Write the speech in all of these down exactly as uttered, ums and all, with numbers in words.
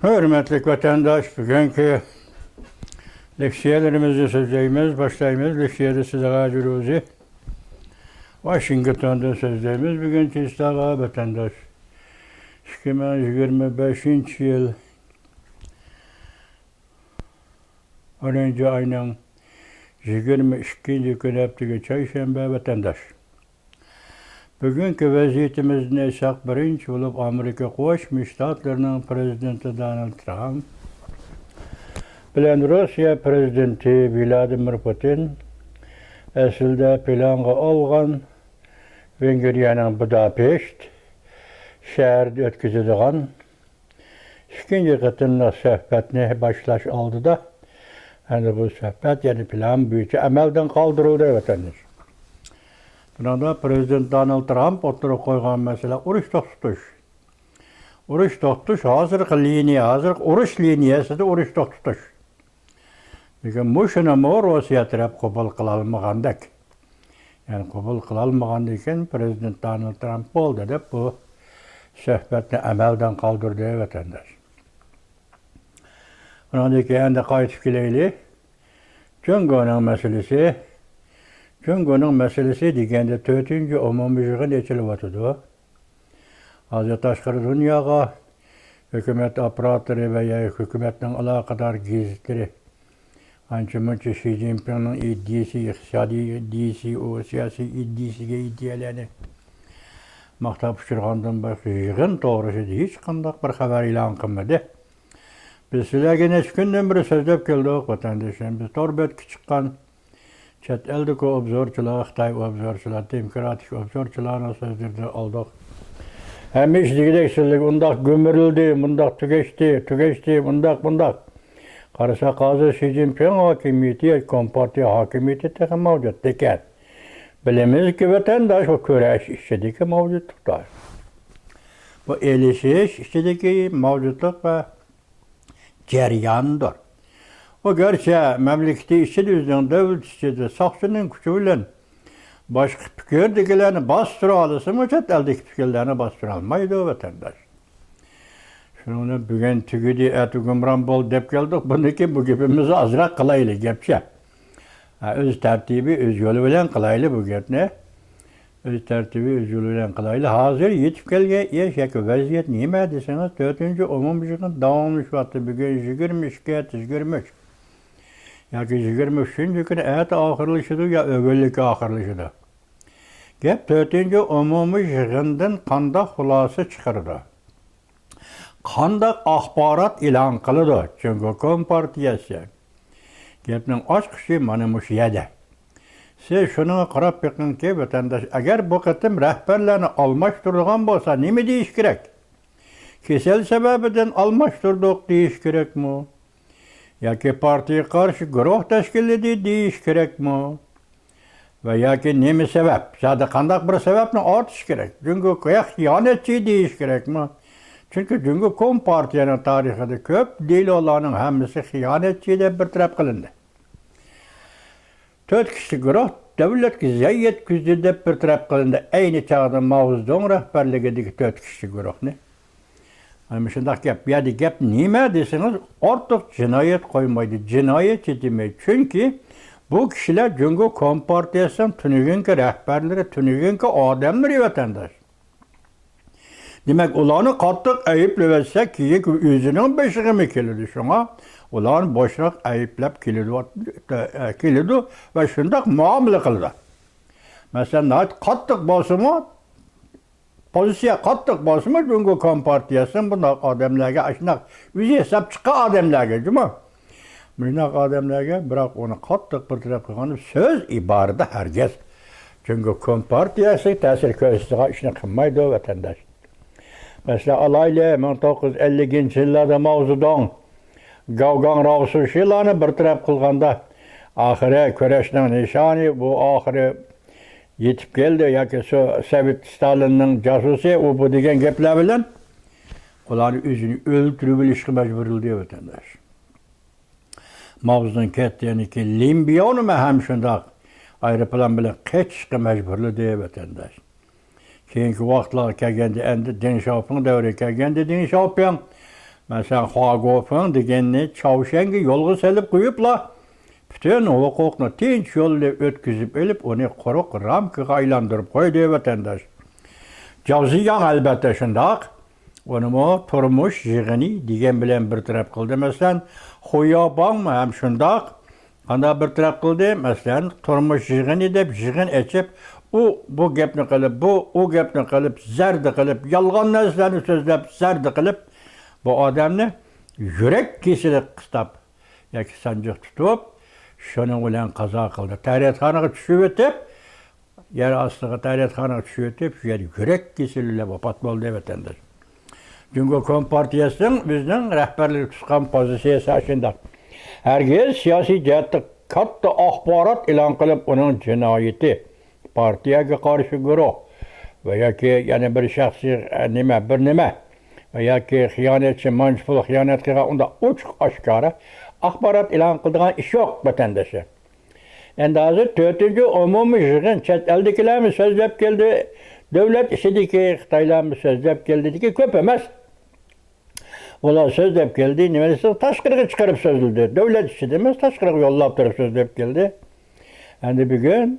ھۆرمەتلىك ۋەتەنداش، بۈگۈنكى لېكسىيەلىرىمىزنى سۆزلەيمىز، باشلايمىز. لېكسىيەدە سىزگە ھاجى روزى، ۋاشىنگتوندىن سۆزلەيمىز. بۈگۈن چېستاغا ۋەتەنداش، ئىككى مىڭ يىگىرمە بەشىنچى يىل ئونىنچى ئاينىڭ يىگىرمە ئىككىنچى كۈنى، ھەپتىگە چارشەنبە ۋەتەنداش. بۈگۈنكى ۋەزىيىتىمىزنى ئېيتساق، بىرىنچى بولۇپ ئامېرىكا قوشما شتاتلىرىنىڭ پىرېزىدېنتى دونالد ترامپ بىلەن روسىيە پىرېزىدېنتى ۋلادىمىر پۇتىن ئەسلىدە پىلانغا ئالغان ۋېنگرىيەنىڭ بۇداپېشت شەھىرىدە ئۆتكۈزىدىغان ئىككىنچى قېتىملىق سۆھبەتنى باشلاش ئالدىدا، ئەنە بۇ سۆھبەت يەنە پىلان بويىچە ئەمەلدىن قالدۇرۇلدى، ۋەتەنداش. بۇنىڭدا پىرېزىدېنت دونالد ترامپ ئوتتۇرىغا قويغان مەسىلە ئۇرۇش توختىتىش. ئۇرۇش توختىتىش ھازىرقى لىنىيە، ھازىرقى ئۇرۇش لىنىيەسىدە ئۇرۇش توختىتىش. لېكىن مۇشۇنىمۇ روسىيە تەرەپ قوبۇل قىلالمىغاندەك. يەنى قوبۇل قىلالمىغاندىن كېيىن پىرېزىدېنت دونالد ترامپ بولدى دەپ بۇ سۆھبەتنى ئەمەلدىن قالدۇردى، ۋەتەنداش. ئۇنىڭدىن كېيىن ئەمدى قايتىپ كېلەيلى. جۇڭگونىڭ مەسىلىسى. جۇڭگونىڭ مەسىلىسى دېگەندە تۆتىنچى ئومۇمىي يىغىن ئېچىلىۋاتىدۇ. ھازىر تاشقىرى دۇنياغا ھۆكۈمەت ئاپپاراتلىرى ۋە يا ھۆكۈمەتنىڭ ئالاقىدار گېزىتلىرى ئانچە-مۇنچە شى جىنپىڭنىڭ ئىدىيىسى، ئىقتىسادىي ئىدىيىسى، ئۇ سىياسىي ئىدىيىسىگە ئىدىيەلەرنى ماختاپ ئۇچۇرغاندىن باشقا يىغىن توغرىسىدا ھېچقانداق بىر خەۋەر ئېلان قىلمىدى. بىز سىلەرگە نەچچە كۈندىن بېرى سۆزلەپ كەلدۇق، ۋەتەنداشلار. بىز تور بەتكە چىققان چەت ئەلدىكى ئوبزورچىلار، خىتاي ئوبزورچىلار، دېموكراتىك ئوبزورچىلارنىڭ سۆزلىرىدىن ئالدۇق. ھەممە ئىش دېگۈدەك سىلىگە ئۇنداق گۈمۈرۈلدى، مۇنداق تۈگەشتى، تۈگەشتى، مۇنداق، مۇنداق. قارىساق، ھازىر شى جىنپىڭ ھاكىمىيىتى، كومپارتىيە ھاكىمىيىتى تېخى مەۋجۇت ئىكەن. بىلىمىزكى، ۋەتەنداش، بۇ كۈرەش ئىچىدىكى مەۋجۇتلۇقتۇر. بۇ ئېلىشىش ئىچىدىكى مەۋجۇتلۇق ۋە جەرياندۇر. ئۇ گەرچە مەملىكىتى ئىچىدە، ئۆزىنىڭ دۆلىتى ئىچىدە ساقچىنىڭ كۈچى بىلەن باشقا پىكىردىكىلەرنى باستۇرالىسىمۇ، چەت ئەلدىكى پىكىرلەرنى باستۇرالمايدۇ، ۋەتەنداش. شۇنىڭ بىلەن بۈگۈن تۈگىدى، ئەتە گۇمران بولدى دەپ كەلدۇق. بۇندىن كېيىن بۇ گېپىمىزنى ئازراق قىلايلى، گەپچە. ھە، ئۆز تەرتىپى، ئۆز يولى بىلەن قىلايلى بۇ گەپنى. ئۆز تەرتىپى، ئۆز يولى بىلەن قىلايلى. ھازىر يېتىپ كەلگەن ئىش ياكى ۋەزىيەت نېمە دېسىڭىز، تۆتىنچى ئومۇمىي يىغىن داۋاملىشىۋاتىدۇ. بۈگۈن يىگىرمە ئىككى، ئەتىسى يىگىرمە ئۈچ ياكى يىگىرمە ئۈچىنچى كۈنى، ئەتە ئاخىرلىشىدۇ يا ئۆگۈنلۈككە ئاخىرلىشىدۇ. گەپ تۆتىنچى ئومۇمىي يىغىندىن قانداق خۇلاسە چىقىرىدۇ؟ قانداق ئاخبارات ئېلان قىلىدۇ جۇڭگو كومپارتىيەسى؟ گەپنىڭ ئاچقۇچى مانا مۇشۇ يەردە. سىز شۇنىڭغا قاراپ بېقىڭكى، ۋەتەنداش، ئەگەر بۇ قېتىم رەھبەرلەرنى ئالماشتۇرىدىغان بولسا، نېمە دېيىش كېرەك؟ كېسەل سەۋەبىدىن ئالماشتۇردۇق دېيىش كېرەكمۇ؟ ياكى پارتىيەگە قارشى گۇرۇھ تەشكىللىدى دېيىش كېرەكمۇ؟ ۋە ياكى نېمە سەۋەب؟ زادى قانداق بىر سەۋەبنى ئارتىش كېرەك. جۇڭگوغا خىيانەتچى دېيىش كېرەكمۇ؟ چۈنكى جۇڭگو كومپارتىيەنىڭ تارىخىدا كۆپ دېلولارنىڭ ھەممىسى خىيانەتچى دەپ بىر تەرەپ قىلىندى. تۆت كىشىلىك گۇرۇھ دۆلەتكە زىيان يەتكۈزدى دەپ بىر تەرەپ قىلىندى. ئەينى چاغدا ماۋزېدۇڭ رەھبەرلىكىدىكى تۆت كىشىلىك گۇرۇھنى. ئەنە مۇشۇنداق گەپ. بۇ يەردە گەپ نېمە دېسىڭىز، ئارتۇق جىنايەت قويمايدۇ. جىنايەت چېتىمى. چۈنكى بۇ كىشىلەر جۇڭگو كومپارتىيەسىنىڭ تۈنۈگۈنكى رەھبەرلىرى، تۈنۈگۈنكى ئادەملىرى، ۋەتەنداش. دېمەك، ئۇلارنى قاتتىق ئەيىبلىۋەتسە، كېيىن ئۆزىنىڭ بېشىغىمۇ كېلىدۇ. شۇڭا ئۇلارنى بوشراق ئەيىبلەپ كېلىدۇ، كېلىدۇ ۋە شۇنداق مۇئامىلە قىلىدۇ. مەسىلەن، ناھايىتى قاتتىق بولسىمۇ، پوزىتسىيە قاتتىق بولسىمۇ، جۇڭگو كومپارتىيەسىنىڭ بۇنداق ئادەملەرگە، ئاشۇنداق ئۆزى ھېساب چىققان ئادەملەرگە، جۇمۇ. مۇشۇنداق ئادەملەرگە، بىراق ئۇنى قاتتىق بىر تەرەپ قىلغان سۆز ئىبارىدە ھەرگىز جۇڭگو كومپارتىيەسىگە تەسىر كۆرسىتىدىغان ئىشنى قىلمايدۇ، ۋەتەنداش. مەسىلەن، ئالايلى، مىڭ توققۇز يۈز ئەللىكىنچى يىللاردا ماۋزېدۇڭ، گاۋگاڭ، راۋسۇشىلارنى بىر تەرەپ قىلغاندا، ئاخىرى كۈرەشنىڭ نىشانى، بۇ ئاخىرى يېتىپ كەلدى ياكى شۇ سوۋېت ستالىننىڭ جاسۇسى، ئۇ بۇ دېگەن گەپلەر بىلەن ئۇلارنى ئۆزىنى ئۆلتۈرۈۋېلىشقا مەجبۇرلىدى، ۋەتەنداش. ماۋزېدۇڭ كەتكەندىن كېيىن لىن بياۋنىمۇ ھەم شۇنداق ئايروپىلان بىلەن قېچىشقا مەجبۇرلىدى، ۋەتەنداش. كېيىنكى ۋاقىتلارغا كەلگەندە، ئەمدى دېڭ شياۋپىڭ دەۋرىگە كەلگەندە، دېڭ شياۋپىڭ مەسىلەن، خۇاگوفېڭ دېگەننى چاۋشيەنگە يولغا سېلىپ قويۇپلا، پۈتۈن ھوقۇقنى تىنچ يول بىلەن ئۆتكۈزۈپ ئېلىپ، ئۇنى قۇرۇق رامكىغا ئايلاندۇرۇپ قويدى، ۋەتەنداش. جاۋزىياڭ ئەلۋەتتە شۇنداق. ئۇنىمۇ تۇرمۇش يىغىنى دېگەن بىلەن بىر تەرەپ قىلدى. مەسىلەن، خۇياۋباڭمۇ ھەم شۇنداق. قانداق بىر تەرەپ قىلدى؟ مەسىلەن، تۇرمۇش يىغىنى دەپ يىغىن ئېچىپ، ئۇ بۇ گەپنى قىلىپ، بۇ ئۇ گەپنى قىلىپ، زەردە قىلىپ، يالغان نەرسىلەرنى سۆزلەپ، زەردە قىلىپ، بۇ ئادەمنى يۈرەك كېسىلى قىستاپ ياكى سانجىق تۇتۇپ، شۇنىڭ بىلەن قازا قىلدى. تەرەتخانىغا چۈشۈۋېتىپ، يەر ئاستىغا، تەرەتخانىغا چۈشۈۋېتىپ، شۇ يەردە يۈرەك كېسىلى بىلەن ۋاپات بولدى، ۋەتەنداش. جۇڭگو كومپارتىيەسىنىڭ ئۆزىنىڭ رەھبەرلىكى تۇتقان پوزىتسىيەسى ئاشۇنداق. ھەرگىز سىياسىي جەھەتتە كاتتا ئاخبارات ئېلان قىلىپ، ئۇنىڭ جىنايىتى، پارتىيەگە قارشى گۇرۇھ ۋە ياكى يەنە بىر شەخسىي، ئە، نېمە، بىر نېمە ۋە ياكى خىيانەتچى، مانچى پۇل خىيانەت قىلغان، ئۇنداق ئوچۇق ئاشكارا ئاخبارات ئېلان قىلىدىغان ئىش يوق، ۋەتەنداشلار. ئەمدى ھازىر تۆتىنچى ئومۇمىي يىغىن، چەت ئەلدىكىلەرمۇ سۆزلەپ كەلدى، دۆلەت ئىچىدىكى خىتايلارمۇ سۆزلەپ كەلدى، كۆپ ئەمەس. ئۇلار سۆزلەپ كەلدى، نېمە دېسە، تاشقىرىغا چىقىرىپ سۆزلىدى. دۆلەت ئىچىدە ئەمەس، تاشقىرىغا يوللاپ تۇرۇپ سۆزلەپ كەلدى. ئەمدى بۈگۈن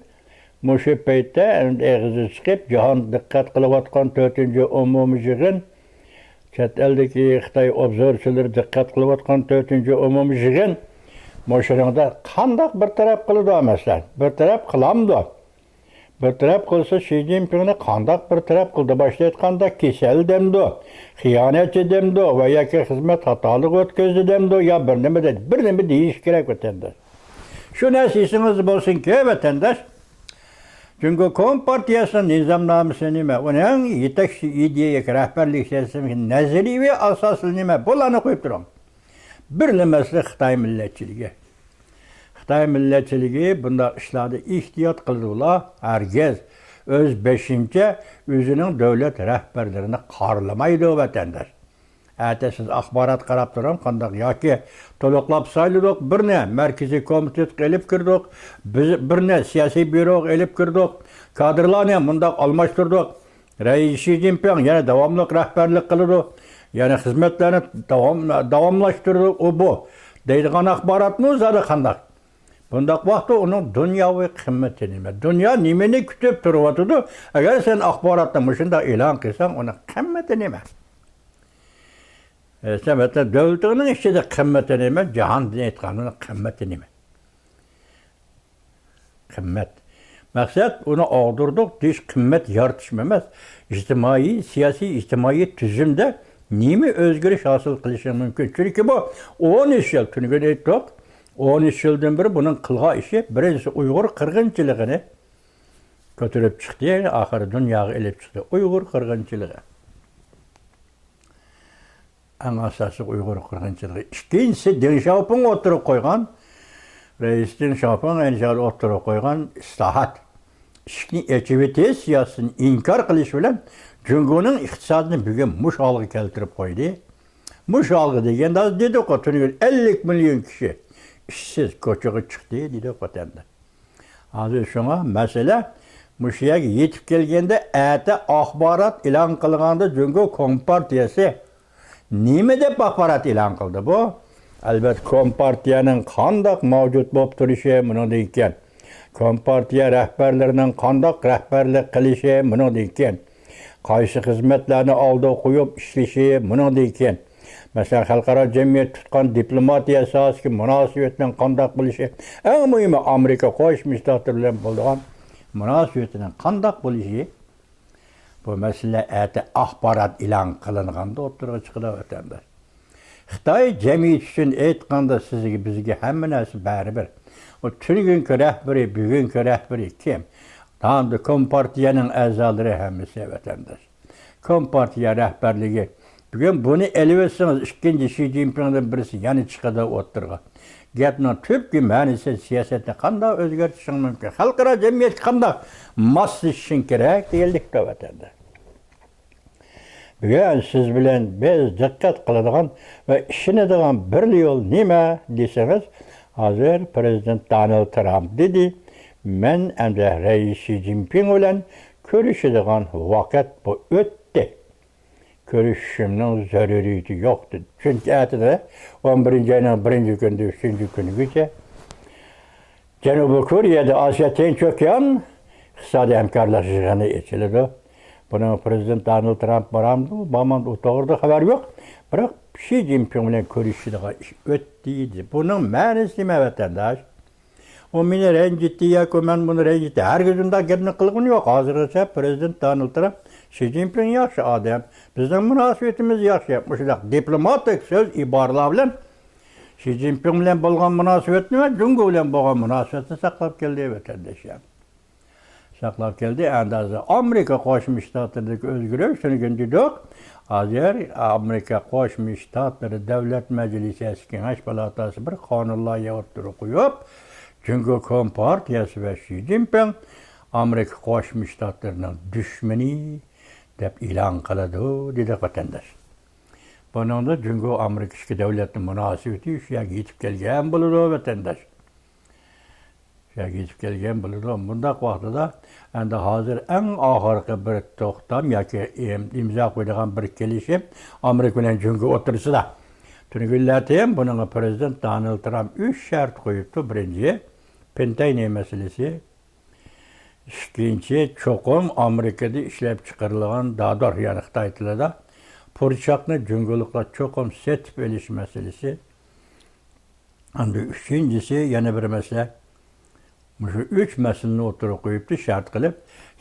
مۇشۇ پەيتتە ئەمدى ئېغىزى چىقىپ، جاھان دىققەت قىلىۋاتقان تۆتىنچى ئومۇمىي يىغىن، چەت ئەلدىكى خىتاي ئوبزورچىلىرى دىققەت قىلىۋاتقان تۆتىنچى ئومۇمىي يىغىن مۇشۇنىڭدا قانداق بىر تەرەپ قىلىدۇ، مەسىلەن؟ بىر تەرەپ قىلامدۇ؟ بىر تەرەپ قىلسا، شى جىنپىڭنى قانداق بىر تەرەپ قىلدى؟ باشتا ئېيتقاندا، كېسەل دەمدۇ، خىيانەتچى دەمدۇ ۋە ياكى خىزمەت خاتالىقى ئۆتكۈزدى دەمدۇ، يا بىر نېمە دەيدۇ، بىر نېمە دېيىش كېرەك ۋەتەنداش. شۇ نەرسە ئېسىڭىزدە بولسۇنكى، ۋەتەنداش. جۇڭگو كومپارتىيەسىنىڭ نىزامنامىسى نېمە؟ ئۇنىڭ يېتەكچى ئىدىيە ياكى رەھبەرلىك سىياسىتىنىڭ نەزەرىيەۋى ئاساسى نېمە؟ بۇلارنى قويۇپ تۇرۇڭ. بىرلا مەسىلە خىتاي مىللەتچىلىكى. خىتاي مىللەتچىلىكى بۇنداق ئىشلاردا ئېھتىيات قىلىدۇلا، ھەرگىز ئۆز بېشىنچە ئۆزىنىڭ دۆلەت رەھبەرلىرىنى قارىلىمايدۇ، ۋەتەنداش. ئەتە سىز ئاخبارات قاراپ تۇرۇڭ، قانداق ياكى تولۇقلاپ سايلىدۇق، بىرنى مەركىزىي كومىتېتقا ئېلىپ كىردۇق، بىز بىرنى سىياسىي بيۇروغا ئېلىپ كىردۇق، كادىرلارنى مۇنداق ئالماشتۇردۇق. رەئىس شى جىنپىڭ يەنە داۋاملىق رەھبەرلىك قىلىدۇ، يەنە خىزمەتلەرنى داۋام-، داۋاملاشتۇرىدۇ، ئۇ بۇ دەيدىغان ئاخباراتمۇ زادى قانداق؟ بۇنداق ۋاقىتتا ئۇنىڭ دۇنياۋى قىممىتى نېمە؟ دۇنيا نېمىنى كۈتۈپ تۇرۇۋاتىدۇ؟ ئەگەر سەن ئاخباراتنى مۇشۇنداق ئېلان قىلساڭ، ئۇنىڭ قىممىتى نېمە؟ ئە، سەن ۋەتەن دۆلىتىڭنىڭ ئىچىدە قىممىتى نېمە؟ جاھاندىن ئېيتقاندا قىممىتى نېمە؟ قىممەت. مەقسەت، ئۇنى ئاغدۇردۇق دېيىش قىممەت يارىتىشمۇ ئەمەس. ئىجتىمائىي، سىياسىي، ئىجتىمائىي تۈزۈمدە نېمە ئۆزگىرىش ھاسىل قىلىشى مۇمكىن؟ چۈنكى بۇ ئون ئۈچ يىل، تۈنۈگۈن ئېيتتۇق، ئون ئۈچ يىلدىن بېرى بۇنىڭ قىلغان ئىشى، بىرىنچىسى، ئۇيغۇر قىرغىنچىلىقىنى كۆتۈرۈپ چىقتى، ئاخىرى دۇنياغا ئېلىپ چىقتى. ئۇيغۇر قىرغىنچىلىقى. ئەڭ ئاساسلىق ئۇيغۇر قىرغىنچىلىقى. ئىككىنچىسى، دېڭ شياۋپىڭ ئوتتۇرىغا قويغان، رەئىس دېڭ شياۋپىڭ ئەينى چاغدا ئوتتۇرىغا قويغان ئىسلاھات، ئىشىكنى ئېچىۋېتىش سىياسىتىنى ئىنكار قىلىش بىلەن جۇڭگونىڭ ئىقتىسادىنى بۈگۈن مۇشۇ ھالغا كەلتۈرۈپ قويدى. مۇشۇ ھالغا دېگەندە، ھازىر دېدۇققۇ، تۈنۈگۈن ئەللىك مىليون كىشى ئىشسىز، كوچىغا چىقتى دېدۇق ۋەتەندە. ھازىر شۇڭا مەسىلە مۇشۇ يەرگە يېتىپ كەلگەندە، ئەتە ئاخبارات ئېلان قىلغاندا جۇڭگو كومپارتىيەسى نېمە دەپ ئاخبارات ئېلان قىلدى بۇ؟ ئەلۋەتتە، كومپارتىيەنىڭ قانداق مەۋجۇت بولۇپ تۇرۇشى مۇنىڭدىن كېيىن. كومپارتىيە رەھبەرلىرىنىڭ قانداق رەھبەرلىك قىلىشى مۇنىڭدىن كېيىن. قايسى خىزمەتلەرنى ئالدىغا قويۇپ ئىشلىشى مۇنىڭدىن كېيىن. مەسىلەن، خەلقئارا جەمئىيەت تۇتقان دىپلوماتىيە ساھەسىدىكى مۇناسىۋەتنىڭ قانداق بولۇشى، ئەڭ مۇھىمى، ئامېرىكا قوشما شتاتلىرى بىلەن بولىدىغان مۇناسىۋىتىنىڭ قانداق بولۇشى، بۇ مەسىلە ئەتە ئاخبارات ئېلان قىلىنغاندا ئوتتۇرىغا چىقىدۇ، ۋەتەنداش. خىتاي جەمئىيىتى ئۈچۈن ئېيتقاندا، سىزگە، بىزگە ھەممە نەرسە بەرىبىر. ئۇ تۈنۈگۈنكى رەھبىرى، بۈگۈنكى رەھبىرى كىم؟ داۋامدا كومپارتىيەنىڭ ئەزالىرى ھەممىسى، ۋەتەنداش. كومپارتىيە رەھبەرلىكى بۈگۈن بۇنى ئېلىۋەتسىڭىز، ئىككىنچى شى جىنپىڭدىن بىرسى يەنە چىقىدۇ ئوتتۇرىغا. گەپنىڭ تۈپكى مەنىسى، سىياسەتنى قانداق ئۆزگەرتىشىڭ مۇمكىن؟ خەلقئارا جەمئىيەتكە قانداق ماسلىشىشىڭ كېرەك دېگەنلىكتە، ۋەتەندە. بۈگۈن سىز بىلەن بىز دىققەت قىلىدىغان ۋە ئىشىنىدىغان بىرلا يول نېمە دېسىڭىز، ھازىر پىرېزىدېنت دونالد ترامپ دېدى، مەن ئەمدى رەئىس شى جىنپىڭ بىلەن كۆرۈشىدىغان ۋاقىت بۇ ئۆتتى. كۆرۈشۈشۈمنىڭ زۆرۈرىيىتى يوق، دېدى. چۈنكى ئەتىدە، ئون بىرىنچى ئاينىڭ بىرىنچى كۈنىدىن ئۈچىنچى كۈنىگىچە جەنۇبىي كورېيەدە ئاسىيا تىنچ ئوكيان ئىقتىسادىي ھەمكارلىق يىغىنى ئېچىلىدۇ. بۇنىڭ پىرېزىدېنت دونالد ترامپ بارامدۇ، بارمامدۇ، ئۇ توغرىدا خەۋەر يوق. بىراق شى جىنپىڭ بىلەن كۆرۈشىدىغان ئىش ئۆتتى، دېدى. بۇنىڭ مەنىسى نېمە، ۋەتەنداش؟ ئۇ مېنى رەنجىتتى ياكى مەن بۇنى رەنجىتتى، ھەرگىز ئۇنداق گەپنى قىلغىنى يوق. ھازىرغىچە پىرېزىدېنت دونالد ترامپ، شى جىنپىڭ ياخشى ئادەم، بىزنىڭ مۇناسىۋىتىمىز ياخشى. مۇشۇنداق دىپلوماتىك سۆز، ئىبارىلەر بىلەن شى جىنپىڭ بىلەن بولغان مۇناسىۋەتنى ۋە جۇڭگو بىلەن بولغان مۇناسىۋەتنى ساقلاپ كەلدى، ۋەتەنداشلار. ساقلاپ كەلدى. ئەمدى ھازىر ئامېرىكا قوشما شتاتلىرىدىكى ئۆزگىرىش، تۈنۈگۈن دېدۇق. ھازىر ئامېرىكا قوشما شتاتلىرى دۆلەت مەجلىسى كېڭەش پالاتاسى بىر قانۇن لايىھە ئوتتۇرىغا قويۇپ، جۇڭگو كومپارتىيەسى ۋە شى جىنپىڭ ئامېرىكا قوشما شتاتلىرىنىڭ دۈشمىنى دەپ ئېلان قىلىدۇ، دېدى ۋەتەنداش. بۇنىڭدا جۇڭگو ئامېرىكا ئىككى دۆلەتنىڭ مۇناسىۋىتى شۇ يەرگە يېتىپ كەلگەن بولىدۇ، ۋەتەنداش. شۇ يەرگە يېتىپ كەلگەن بولىدۇ. بۇنداق ۋاقتىدا ئەمدى ھازىر ئەڭ ئاخىرقى بىر توختام ياكى ئىم-، ئىمزا قويىدىغان بىر كېلىشىم ئامېرىكا بىلەن جۇڭگو ئوتتۇرىسىدا. تۈنۈگۈنلەتىن بۇنىڭغا پىرېزىدېنت دونالد ترامپ ئۈچ شەرت قويۇپتۇ. بىرىنچى، پېنتەينى مەسىلىسى. ئىككىنچى، چوقۇم ئامېرىكىدا ئىشلەپچىقىرىلغان دادۇر، يەنى خىتاي تىلىدا، پۇرچاقنى جۇڭگولۇقلار چوقۇم سېتىپ ئېلىش مەسىلىسى. ئەمدى ئۈچىنچىسى، يەنە بىر مەسىلە. مۇشۇ ئۈچ مەسىلىنى ئوتتۇرىغا قويۇپتۇ، شەرت قىلىپ،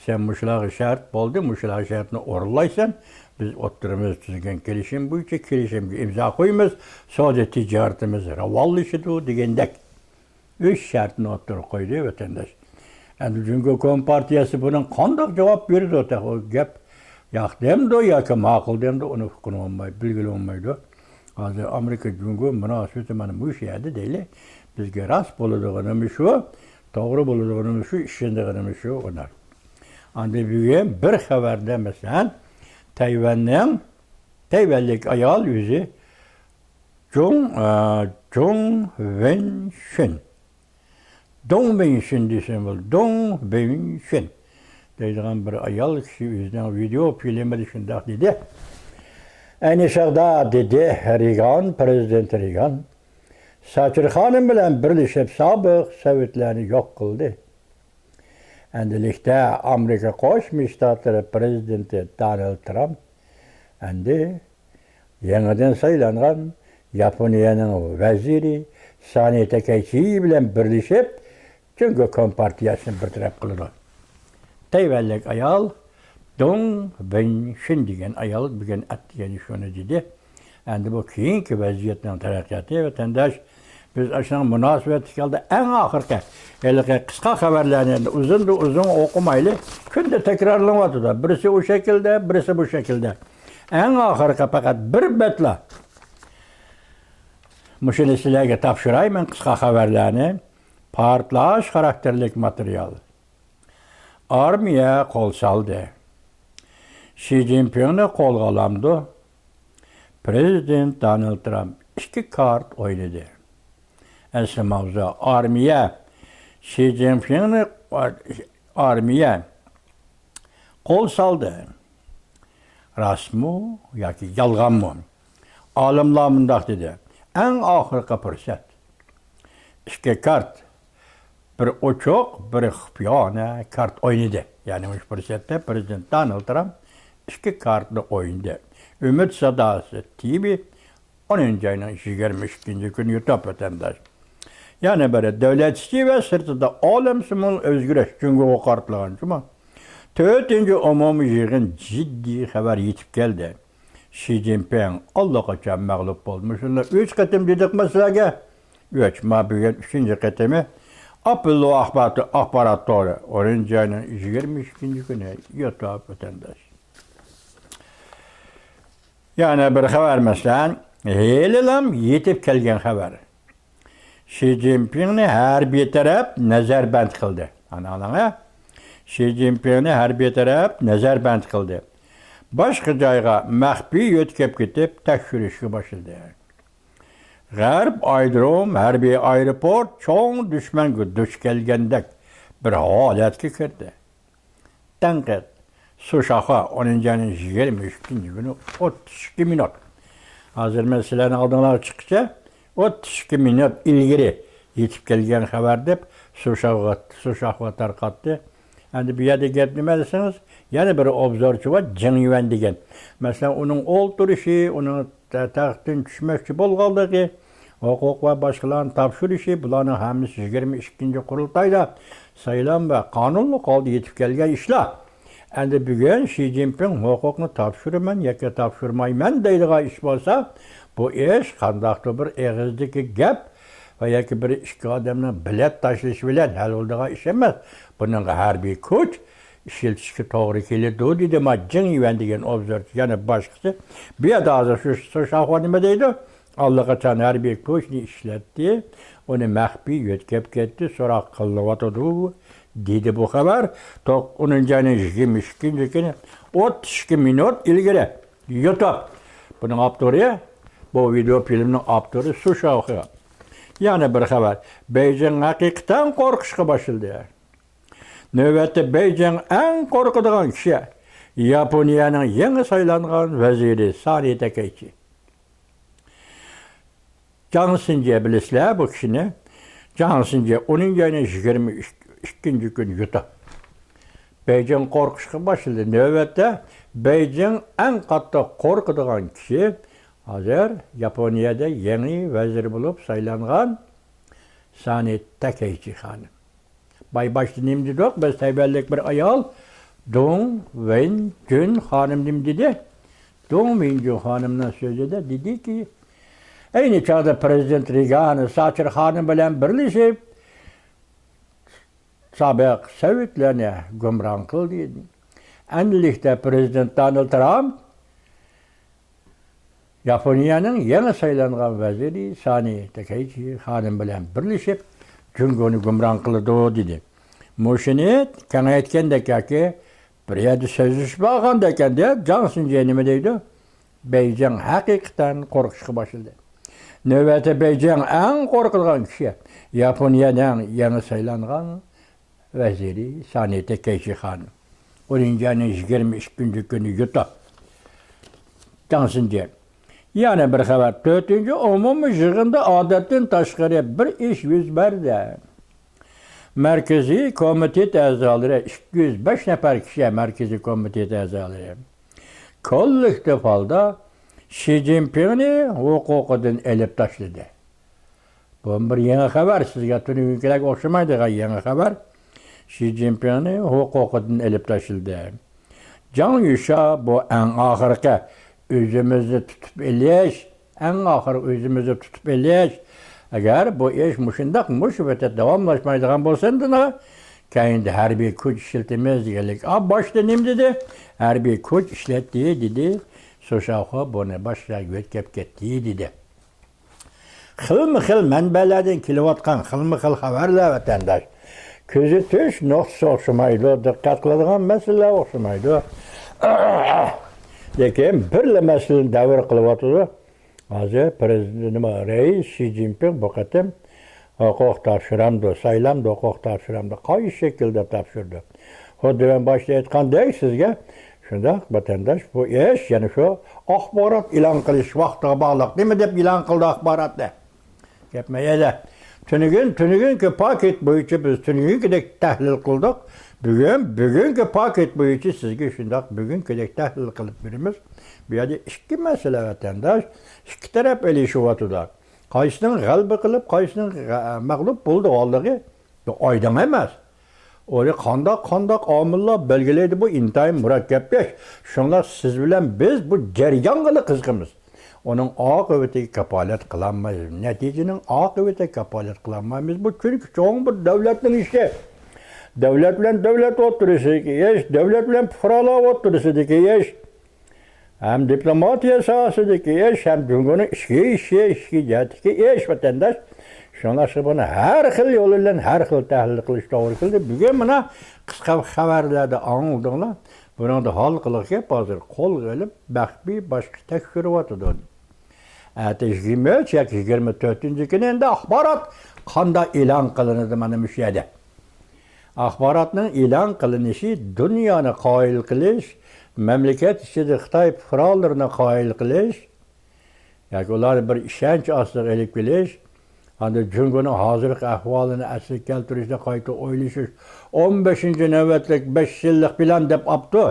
سەن مۇشۇلارغا شەرت بولدى، مۇشۇلارغا شەرتنى ئورۇنلايسەن، بىز ئوتتۇرىمىزدا تۈزگەن كېلىشىم بويىچە كېلىشىمگە ئىمزا قويىمىز، سودا تىجارىتىمىز راۋانلىشىدۇ دېگەندەك. ئۈچ شەرتنى ئوتتۇرىغا قويدى، ۋەتەنداش. ئەمدى جۇڭگو كومپارتىيەسى بۇنىڭ قانداق جاۋاب بېرىدۇ؟ تېخى ئۇ گەپ ياق دەمدۇ ياكى ماقۇل دەمدۇ، ئۇنى ئۇققىلى بولماي، بىلگىلى بولمايدۇ. ھازىر ئامېرىكا جۇڭگو مۇناسىۋىتى مانا مۇشۇ يەردە دەيلى. بىزگە راست بولىدىغىنىمۇ شۇ، توغرا بولىدىغىنىمۇ شۇ، ئىشىنىدىغىنىمۇ شۇ، ئۇلار. ئاندىن بۈگۈن بىر خەۋەردە، مەسىلەن، تەيۋەننىڭ، تەيۋەنلىك ئايال ئۆزى جۇڭ، ئە، جۇڭ ۋېنشۈن. دۇڭ ۋېنشۈن دېسەم بولىدۇ. دۇڭ ۋېنشۈن دەيدىغان بىر ئايال كىشى ئۆزىنىڭ ۋىدېئو فىلىمىدا شۇنداق دېدى. ئەينى چاغدا، دېدى رېگان، پىرېزىدېنت رېگان، ساچېر خانىم بىلەن بىرلىشىپ سابىق سوۋېتلارنى يوق قىلدى. ئەمدىلىكتە ئامېرىكا قوشما شتاتلىرى پىرېزىدېنتى دونالد ترامپ ئەمدى يېڭىدىن سايلانغان ياپونىيەنىڭ ۋەزىرى سانى تاكايچى بىلەن بىرلىشىپ جۇڭگو كومپارتىيەسىنى بىر تەرەپ قىلىدۇ. تەيۋەنلىك ئايال دۇڭ ۋېنشۈن دېگەن ئايال بۈگۈن ئەتىگەن شۇنى دېدى. ئەمدى بۇ كېيىنكى ۋەزىيەتنىڭ تەرەققىياتى، ۋەتەنداش، بىز ئاشۇنىڭ مۇناسىۋەتلىك ھالدا ئەڭ ئاخىرقى ھېلىقى قىسقا خەۋەرلەرنى، ئۇزۇندىن ئۇزۇن ئوقۇمايلى. كۈندە تەكرارلىنىۋاتىدۇ. بىرسى ئۇ شەكىلدە، بىرسى بۇ شەكىلدە. ئەڭ ئاخىرقى پەقەت بىر بەتلا مۇشۇنى سىلەرگە تاپشۇراي، مەن قىسقا خەۋەرلەرنى. پارتلاش خاراكتېرلىك ماتېرىيال. ئارمىيە قول سالدى. شى جىنپىڭنى قولغا ئالامدۇ؟ پىرېزىدېنت دونالد ترامپ ئىككى كارت ئوينىدى. ئەسلى ماۋزۇ ئارمىيە شى جىنپىڭنى، ئارمىيە قول سالدى. راستمۇ ياكى يالغانمۇ؟ ئالىملار مۇنداق دېدى، ئەڭ ئاخىرقى پۇرسەت. ئىككى كارت، بىر ئوچۇق، بىر خۇپىيانە كارت ئوينىدى. يەنى مۇشۇ پۇرسەتتە پىرېزىدېنت دونالد ترامپ ئىككى كارتنى ئوينىدى. ئۈمىد ساداسى تىۋى ئونىنچى ئاينىڭ يىگىرمە ئىككىنچى كۈنى يۇتۇپ، ۋەتەنداش. يەنە بىرى، دۆلەت ئىچى ۋە سىرتىدا ئالەمشۇمۇل ئۆزگىرىش جۇڭگوغا قارىتىلغان جۇمۇ. تۆتىنچى ئومۇمىي يىغىن جىددىي خەۋەر يېتىپ كەلدى. شى جىنپىڭ ئاللىقاچان مەغلۇپ بولدى. مۇشۇنى ئۈچ قېتىم دېدۇقمۇ سىلەرگە؟ ئۈچ، ما بۈگۈن ئۈچىنچى قېتىمى. ئاپوللو ئاخبارات، ئاخبارات تورى ئونىنچى ئاينىڭ يىگىرمە ئىككىنچى كۈنى يۇتۇپ، ۋەتەنداش. يەنە بىر خەۋەر، مەسىلەن، ھېلىلام يېتىپ كەلگەن خەۋەر. شى جىنپىڭنى ھەربىي تەرەپ نەزەربەند قىلدى. ئانا ئاڭلاڭ، ھە؟ شى جىنپىڭنى ھەربىي تەرەپ نەزەربەند قىلدى. باشقا جايغا مەخپىي يۆتكەپ كېتىپ تەكشۈرۈشكە باشلىدى. غەرب ئايرودروم ھەربىي ئايروپورت چوڭ دۈشمەنگە دۇچ كەلگەندەك بىر ھالەتكە كىردى. تەنقىد. سۇشاخۇا، ئونىنچى ئاينىڭ يىگىرمە ئۈچىنچى كۈنى، ئوتتۇز ئىككى مىنۇت. ھازىر مەن سىلەرنىڭ ئالدىڭلارغا چىققىچە، ئوتتۇز ئىككى مىنۇت ئىلگىرى يېتىپ كەلگەن خەۋەر دەپ، سۇشاخۇا، سۇشاخۇا تارقاتتى. ئەمدى بۇ يەردە گەپ نېمە دېسىڭىز، يەنە بىر ئوبزورچى بار، جېڭ يۈەن دېگەن. مەسىلەن، ئۇنىڭ ئولتۇرۇشى، ئۇنىڭ تە-، تەختتىن چۈشمەكچى بولغانلىقى، ھوقۇق ۋە باشقىلارنى تاپشۇرۇشى، بۇلارنىڭ ھەممىسى يىگىرمە ئىككىنچى قۇرۇلتايدا سايلام ۋە قانۇنلۇق ھالدا يېتىپ كەلگەن ئىشلار. ئەمدى بۈگۈن شى جىنپىڭ ھوقۇقنى تاپشۇرىمەن ياكى تاپشۇرمايمەن دەيدىغان ئىش بولسا، بۇ ئىش قانداقتۇر بىر ئېغىزدىكى گەپ ۋە ياكى بىر ئىككى ئادەمنىڭ بېلەت تاشلىشى بىلەن ھەل بولىدىغان ئىش ئەمەس. بۇنىڭغا ھەربىي كۈچ ئىشلىتىشكە توغرا كېلىدۇ، دېدى ما جېڭ يۈەن دېگەن ئوبزورچى. يەنە باشقىسى، بۇ يەردە ھازىر شۇ، شۇ شاخۇا نېمە دەيدۇ؟ ئاللىقاچان ھەربىي كۈچنى ئىشلەتتى، ئۇنى مەخپىي يۆتكەپ كەتتى، سوراق قىلىنىۋاتىدۇ، دېدى بۇ خەۋەر. توق-، ئونىنچى ئاينىڭ يىگىرمە ئىككىنچى كۈنى، ئوتتۇز ئىككى مىنۇت ئىلگىرى. يۇتۇب. بۇنىڭ ئاپتورى، بۇ ۋىدېئو فىلىمنىڭ ئاپتورى سۇ شاۋخې. يەنە بىر خەۋەر. بېيجىڭ ھەقىقەتەن قورقۇشقا باشلىدى. نۆۋەتتە بېيجىڭ ئەڭ قورقىدىغان كىشى ياپونىيەنىڭ يېڭى سايلانغان ۋەزىرى سانى تەكەيچى. جاڭ سىنجې بىلىسىلەر بۇ كىشىنى. جاڭ سىنجې ئونىنچى ئاينىڭ يىگىرمە ئىككىنچى كۈنى يۇتۇپ. بېيجىڭ قورقۇشقا باشلىدى. نۆۋەتتە بېيجىڭ ئەڭ قاتتىق قورقىدىغان كىشى ھازىر ياپونىيەدە يېڭى ۋەزىر بولۇپ سايلانغان سانى تەكەيچى خانىم. باي باشتا نېمە دېدۇق؟ بىز تەيۋەنلىك بىر ئايال دۇڭ ۋېنجۈن خانىم نېمە دېدى؟ دۇڭ ۋېنجۈن خانىمنىڭ سۆزىدە دېدىكى، ئەينى چاغدا پىرېزىدېنت رېگان ساچېر خانىم بىلەن بىرلىشىپ، سابىق سوۋېتلارنى گۇمران قىلدى. ئەمدىلىكتە پىرېزىدېنت دونالد ترامپ ياپونىيەنىڭ يېڭى سايلانغان ۋەزىرى سانى تەكەيچى خانىم بىلەن بىرلىشىپ، جۇڭگونى گۇمران قىلىدۇ، دېدى. مۇشۇنى كېڭەيتكەندەك ياكى بىر يەردە سۆزلىشىپ ئالغاندەك ئەمدى جاڭ سىنجې نېمە دەيدۇ؟ بېيجىڭ ھەقىقەتەن قورقۇشقا باشلىدى. نۆۋەتتە بېيجىڭ ئەڭ قورقىدىغان كىشى ياپونىيەنىڭ يېڭى سايلانغان ۋەزىرى سانى تەكەيچى خانىم. ئونىنچى ئاينىڭ يىگىرمە ئىككىنچى كۈنى يۇتۇپ. جاڭ سىنجې. يەنە بىر خەۋەر. تۆتىنچى ئومۇمىي يىغىندا ئادەتتىن تاشقىرى بىر ئىش يۈز بەردى. مەركىزىي كومىتېت ئەزالىرى، ئىككى يۈز بەش نەپەر كىشى مەركىزىي كومىتېت ئەزالىرى كوللېكتىپ ھالدا شى جىنپىڭنى ھوقۇقىدىن ئېلىپ تاشلىدى. بۇ بىر يېڭى خەۋەر، سىزگە تۈنۈگۈنكىلەرگە ئوخشىمايدىغان يېڭى خەۋەر. شى جىنپىڭنى ھوقۇقىدىن ئېلىپ تاشلىدى. جاڭ يۈشيا، بۇ ئەڭ ئاخىرقى ئۆزىمىزنى تۇتۇپ ئېلىش، ئەڭ ئاخىرى ئۆزىمىزنى تۇتۇپ ئېلىش. ئەگەر بۇ ئىش مۇشۇنداق مۇشۇ پېتى داۋاملاشمايدىغان بولسا، ئەمدى كەينىدە ھەربىي كۈچ ئىشلىتىمىز دېگەنلىك. ئا، باشتا نېمە دېدى؟ ھەربىي كۈچ ئىشلەتتى دېدى. سۇشاخۇا بۇنى باشقا يەرگە يۆتكەپ كەتتى دېدى. خىلمۇ خىل مەنبەلەردىن كېلىۋاتقان خىلمۇ خىل خەۋەرلەر، ۋەتەنداش. كۆزىتىش نۇقتىسى ئوخشىمايدۇ، دىققەت قىلىدىغان مەسىلىلەر ئوخشىمايدۇ. لېكىن بىرلا مەسىلىنى دەۋر قىلىۋاتىدۇ. ھازىر پرېزىدېنت، نېمە، رەئىس شى جىنپىڭ بۇ قېتىم ھوقۇق تاپشۇرامدۇ، سايلامدا ھوقۇق تاپشۇرامدۇ، قايسى شەكىلدە تاپشۇردى؟ خۇددى مەن باشتا ئېيتقاندەك سىزگە، شۇنداق، ۋەتەنداش، بۇ ئىش يەنە شۇ ئاخبارات ئېلان قىلىش ۋاقتىغا باغلىق. نېمە دەپ ئېلان قىلدى ئاخباراتنى؟ گەپ مەيەدە. تۈنۈگۈن، تۈنۈگۈنكى پاكىت بويىچە بىز تۈنۈگۈنكىدەك تەھلىل قىلدۇق. بۈگۈن، بۈگۈنكى پاكىت بويىچە سىزگە شۇنداق بۈگۈنكىدەك تەھلىل قىلىپ بېرىمىز. بۇ يەردە ئىككى مەسىلە، ۋەتەنداش، ئىككى تەرەپ ئېلىشىۋاتىدۇ. قايسىنىڭ غەلىبە قىلىپ، قايسىنىڭ غە-، مەغلۇپ بولىدىغانلىقى ئايدىڭ ئەمەس. ئۇنى قانداق، قانداق ئامىللار بەلگىلەيدۇ، بۇ ئىنتايىن مۇرەككەپ ئىش. شۇڭا سىز بىلەن بىز بۇ جەريانغىلا قىزىقىمىز. ئۇنىڭ ئاقىۋىتىگە كاپالەت قىلالمايمىز. نەتىجىنىڭ ئاقىۋىتىگە كاپالەت قىلالمايمىز. بۇ چۈنكى چوڭ بىر دۆلەتنىڭ ئىشى. دۆلەت بىلەن دۆلەت ئوتتۇرىسىدىكى ئىش، دۆلەت بىلەن پۇقرالار ئوتتۇرىسىدىكى ئىش. ھەم دىپلوماتىيە ساھەسىدىكى ئىش، ھەم جۇڭگونىڭ ئىچكى ئىشى، ئىچكى جەھەتتىكى ئىش، ۋەتەنداش. شۇڭلاشقا بۇنى ھەر خىل يول بىلەن ھەر خىل تەھلىل قىلىش توغرا كېلىدۇ. بۈگۈن مانا قىسقا خەۋەرلەردە ئاڭلىدىڭلار. بۇنىڭدا ھالقىلىق گەپ ھازىر قولغا ئېلىپ، مەخپىي باشقا تەكشۈرۈۋاتىدۇ. ئەتە يىگىرمە ئۈچ ياكى يىگىرمە تۆتىنچى كۈنى ئەمدى ئاخبارات قانداق ئېلان قىلىنىدۇ مانا مۇشۇ يەردە. ئاخباراتنىڭ ئېلان قىلىنىشى دۇنيانى قايىل قىلىش، مەملىكەت ئىچىدە خىتاي پۇقرالىرىنى قايىل قىلىش ياكى ئۇلارنى بىر ئىشەنچ ئاستىغا ئېلىپ كېلىش، ئاندىن جۇڭگونىڭ ھازىرقى ئەھۋالىنى ئەسلىگە كەلتۈرۈشنى قايتا ئويلىشىش، ئون بەشىنچى نۆۋەتلىك بەش يىللىق پىلان دەپ ئاپتۇ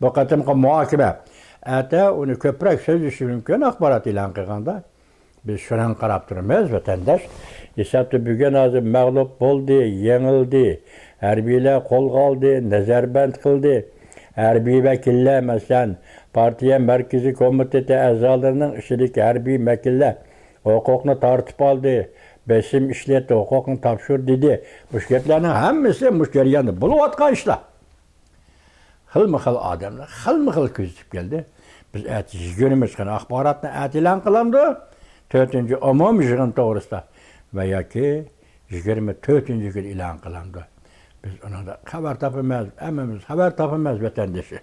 بۇ قېتىمقى مۇھاكىمە. ئەتە ئۇنى كۆپرەك سۆزلىشى مۇمكىن ئاخبارات ئېلان قىلغاندا. بىز شۇنىڭغا قاراپ تۇرىمىز، ۋەتەنداش. ھېسابتا بۈگۈن ھازىر مەغلۇپ بولدى، يېڭىلدى، ھەربىيلەر قولغا ئالدى، نەزەربەند قىلدى. ھەربىي ۋەكىللەر، مەسىلەن، پارتىيە مەركىزىي كومىتېتى ئەزالىرىنىڭ ئىچىدىكى ھەربىي ۋەكىللەر ھوقۇقنى تارتىپ ئالدى، بېسىم ئىشلەتتى، ھوقۇقنى تاپشۇر دېدى. مۇشۇ گەپلەرنىڭ ھەممىسى مۇشۇ جەرياندا بولۇۋاتقان ئىشلار. خىلمۇ خىل ئادەملەر خىلمۇ خىل كۆزىتىپ كەلدى. بىز ئەتە يىگىرمە چىققان ئاخباراتنى ئەتە ئېلان قىلامدۇ؟ تۆتىنچى ئومۇمىي يىغىن توغرىسىدا ۋە ياكى يىگىرمە تۆتىنچى كۈنى ئېلان قىلامدۇ؟ بىز ئۇنىڭدا خەۋەر تاپىمىز، ھەممىمىز خەۋەر تاپىمىز، ۋەتەندىشى.